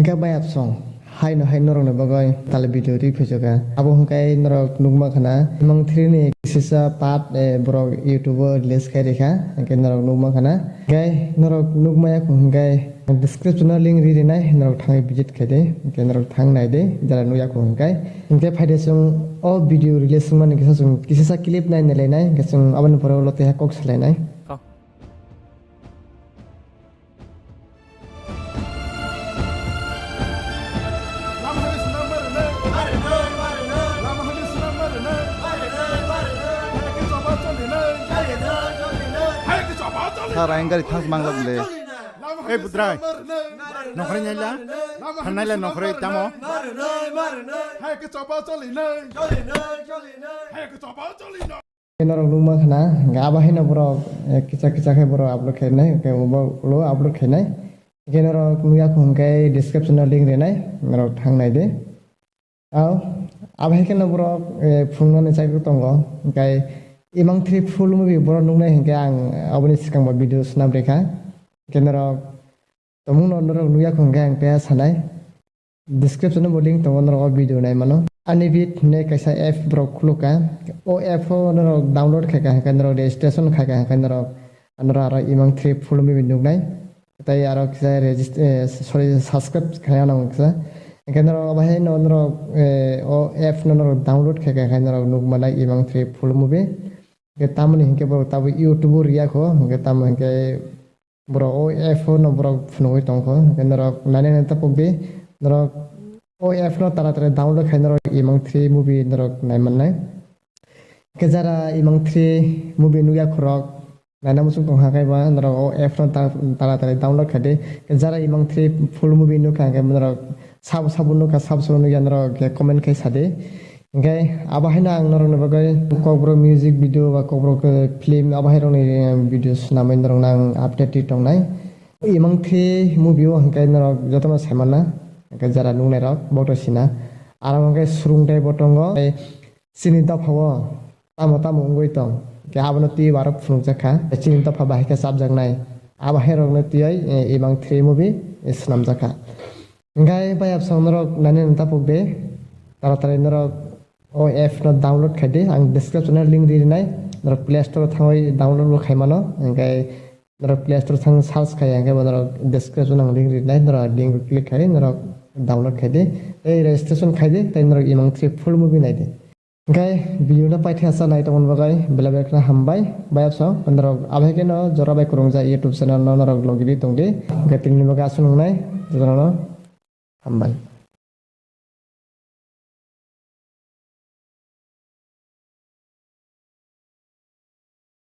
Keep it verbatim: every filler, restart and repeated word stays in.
Khe bai absong. Haino hai norokni bagwi tala video ri phaijokha. Abo hwnkhe norok nukma khana. Imang three ni kisisa part, eh, borok YouTube o release khai rikha. Hwnkhe norok nukma khana. Hwnkhe norok nukmaya khung hwnkhe description o link ri rinai. Norok thangwi visit khai de. Hwnkhe norok thang nai de. Jara nukya khung hwnkhe. Hwnkhe phaide chwng o video release wngmani kisa chwng kisisa clip nai nai lainai. Hwnkhe chwng aboni pore ulo tei kok salainai. Sir, ayang gari thang manglak le. Eh, Budrai. Nokhrai naila? Thang naila nokhrai tamo? Norok nukma khana, hwnkhe abo haino borok, eh, kisa kisa khe borok upload khainai, hwnkhe ubo ulo upload khainai. Hwnkhe norok nukya khung hwnkhe description o link rinai, norok thang nai de. Au, abo hai kheno borok, eh, phunuknani chagwi tongo. Hwnkhe Imang three full movie borok nuknai hwnkhe ang aboni swkang bo video swnam rikha. Hwnkhe norok tongmungno norok nukya khung hwnkhe ang tei sanai. Description o bo link tongo, norok o video nai mano. Anibit hinwi kaisa app borok khulukha. O app o norok download khaikha hwnkhe norok registration khaikha hwnkhe norok, norok aro Imang three full movie nuknai. Tei aro kisa regist-, eh, sorry, subscribe khaina nango kisa. Hwnkhe norok abo haino norok, eh, o app no norok download khaikha hwnkhe norok nuk manai Imang three full movie. Hwnkhe tamoni hwnkhe borok tabuk YouTube o riya kho, hwnkhe tamo hwnkhe borok o app no borok phunugwi tongkho, hwnkhe norok nainani tapukdi, norok o app no taratari download khai norok Imang three movie norok naimannai. Hwnkhe jara Imang three movie nukya khorok naina muchung tongkha khe ba norok o app no ta-, taratari download khaidi. Hwnkhe jara Imang three full movie nukha hwnkhe norok sabo sabo nukha, sabo sabo nukya norok comment khai sadi. Hwnkhe abo haino ang norokni bagwi kokborok music video ba kokborok, eh, film abo hairokni, eh, video swnamwi norokno ang update ri tongnai. Imang three movie o hwnkhe norok jotono saimanna, hwnkhe jara nuknairok bohrok sina. Aro hwnkhe swrwngtei bo tongo, eh, chini dophao tamo tamo wngwi tong, hwnkhe abono twiwi aro phunukjakha, chini dopha bahai khe chapjaknai. Abo hairokno twiwi, eh, Imang three movie, eh, swnamjakha. Hwnkhe bai absong norok nainani tapukdi, taratari norok o app no download khaidi, ang description o link ri rinai, norok Play Store o thangwi download bo khaimano, hwnkhe norok Play Store thang search khai, hwnkhe bo norok description o ang link ri rinai, norok link o click khai norok download khaidi, tei registration khaidi, tei norok Imang three full movie naidi. Hwnkhe video no paithaisa nai tongmani bagwi belai belai kheno hambai. Bai absong norok abo hai kheno jora bai kwrwngjak YouTube channel no norok logi di tongdi. Hwnkhe tinini bagwi aswk nungnai jotono hambai.